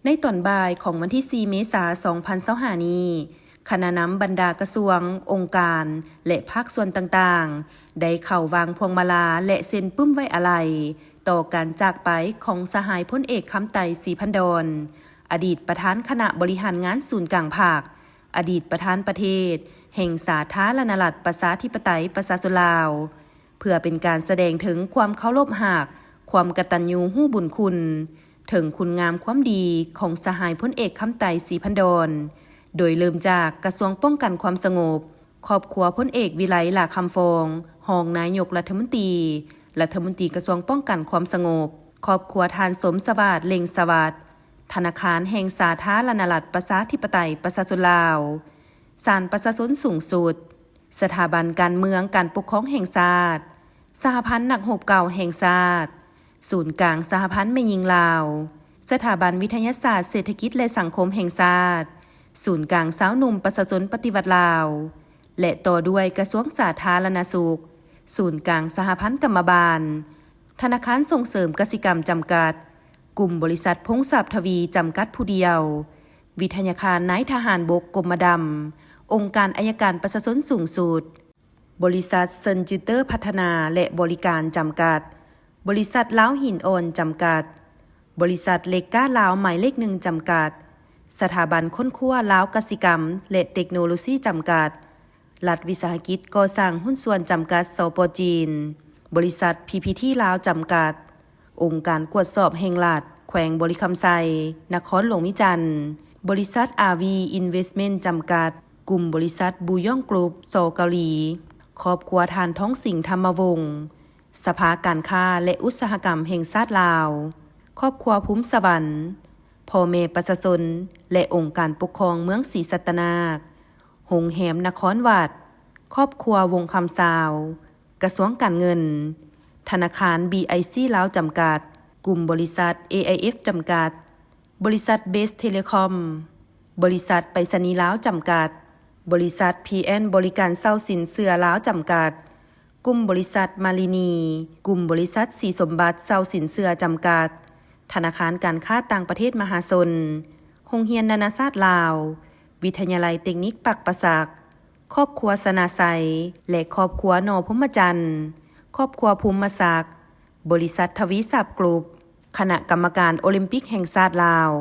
ໃນຕອນບ່າຍຂອງວັນທີສີ່ ເມສາ ສອງພັນຊາວຫ້ານີ້, ຄະນະນຳບັນດາກະຊວງ, ອົງການ ແລະ ພາກສ່ວນຕ່າງໆ ໄດ້ເຂົ້າວາງພວງມາລາ ແລະ ເຊັນປຶ້ມໄວ້ອາໄລ ຕໍ່ການຈາກໄປຂອງສະຫາຍພົນເອກ ຄຳໄຕ ສີພັນດອນ, ອະດີດປະທານຄະນະບໍລິຫານງານສູນກາງພັກ, ອະດີດປະທານປະເທດແຫ່ງສາທາລະນະລັດ ປະຊາທິປະໄຕ ປະຊາຊົນລາວ, ເພື່ອເປັນການສະແດງເຖິງຄວາມເຄົາລົບຮັກ, ຄວາມກະຕັນຍູຮູ້ບຸນຄຸນ, ເຖິງຄຸນງາມຄວາມດີຂອງສະຫາຍພົນເອກ ຄຳໄຕ ສີພັນດອນ, ໂດຍເລີ່ມຈາກກະຊວງປ້ອງກັນຄວາມສະຫງົບ, ຄອບຄົວພົນເອກ ວິໄລ ຫຼ້າຄຳຟອງ, ຮອງນາຍົກລັດຖະມົນຕີ, ລັດຖະມົນຕີກະຊວງປ້ອງກັນຄວາມສະຫງົບ, ຄອບຄົວທ່ານ ສົມສະຫວາດ ເລັ່ງສະຫວັດ, ທະນາຄານແຫ່ງສາທາລະນະລັດ ປະຊາທິປະໄຕ ປະຊາຊົນລາວ, ສານປະຊາຊົນສູງສຸດ, ສະຖາບັນການເມືອງການປົກຄອງແຫ່ງຊາດ, ສະຫະພັນນັກຮົບເກົ່າແຫ່ງຊາດ, ສູນກາງສະຫະພັນແມ່ຍິງລາວ, ສະຖາບັນວິທະຍາສາດເສດຖະກິດ ແລະ ສັງຄົມແຫ່ງຊາດ, ສູນກາງຊາວໜຸ່ມປະຊາຊົນປະຕິວັດລາວ ແລະ ຕໍ່ດ້ວຍກະຊວງສາທາລະນະສຸກ, ສູນກາງສະຫະພັນກຳມະບານ, ທະນາຄານສົ່ງເສີມກະສິກຳຈຳກັດ, ກຸ່ມບໍລິສັດພົງຊັບທະວີຈຳກັດຜູ້ດຽວ, ວິທະຍາຄານນາຍທະຫານບົກກົມມະດຳ, ອົງການໄອຍະການປະຊາຊົນສູງສຸດ, ບໍລິສັດເຊິນຈື່ເຕີພັດທະນາ ແລະ ບໍລິການຈຳກັດ, ບໍລິສັດລາວຫີນອ່ອນຈຳກັດ, ບໍລິສັດເລັກກ້າລາວໝາຍເລກໜຶ່ງຈຳກັດ, ສະຖາບັນຄົ້ນຄວ້າລາວກະສິກຳ ແລະ ເຕັກໂນໂລຊີຈຳກັດ, ລັດວິສາຫະກິດກໍ່ສ້າງຫຸ້ນສ່ວນຈຳກັດ ສປ ຈີນ, ບໍລິສັດ ພີພີທີ ລາວຈຳກັດ, ອົງການກວດສອບແຫ່ງລັດ ແຂວງບໍລິຄຳໄຊ, ນະຄອນຫຼວງວຽງຈັນ, ບໍລິສັດ ອາວີ ອິນເວສເມັນຈຳກັດ, ກຸ່ມບໍລິສັດບູຢອງກຣຸບ ສ ເກົາຫຼີ, ຄອບຄົວທ່ານ ທອງສິງ ທຳມະວົງ, ສະພາການຄ້າ ແລະ ອຸດສາຫະກຳແຫ່ງຊາດລາວ, ຄອບຄົວພູມສະຫວັນ, ພໍ່ແມ່ປະຊາຊົນ ແລະ ອົງການປົກຄອງເມືອງສີສັດຕະນາກ, ໂຮງແຮມນະຄອນວັດ, ຄອບຄົວວົງຄຳຊາວ, ກະຊວງການເງິນ, ທະນາຄານ ບີໄອຊີ ລາວຈຳກັດ, ກຸ່ມບໍລິສັດ ເອໄອເອັຟ ຈຳກັດ, ບໍລິສັດ ເບສ ເທເລຄອມ, ບໍລິສັດໄປສະນີລາວຈຳກັດ, ບໍລິສັດ ພີແອນ ບໍລິການເຊົ່າສິນເຊື່ອລາວຈຳກັດ, ກຸ່ມບໍລິສັດມາລີນີ, ກຸ່ມບໍລິສັດສີສົມບັດເຊົ່າສິນເຊື່ອຈຳກັດ, ທະນາຄານການຄ້າຕ່າງປະເທດມະຫາຊົນ, ໂຮງຮຽນນານາຊາດລາວ, ວິທະຍາໄລເຕັກນິກປາກປາສັກ, ຄອບຄົວຊະນະໄຊ ແລະ ຄອບຄົວໜໍ່ພົມມະຈັນ, ຄອບຄົວພູມມະສັກ, ບໍລິສັດທະວີຊັບກຣຸບ, ຄະນະກຳມະການໂອລິມປິກແຫ່ງຊາດລາວ,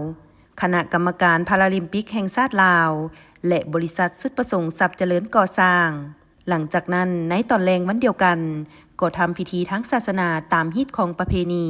ຄະນະກຳມະການພາລາລິມປິກແຫ່ງຊາດລາວ ແລະ ບໍລິສັດສຸດປະສົງຊັບຈະເລີນກໍ່ສ້າງ. ຫຼັງຈາກນັ້ນ, ໃນຕອນແລງວັນດຽວກັນ, ກໍທຳພິທີທາງສາສະໜາຕາມຮີດຄອງປະເພນີ.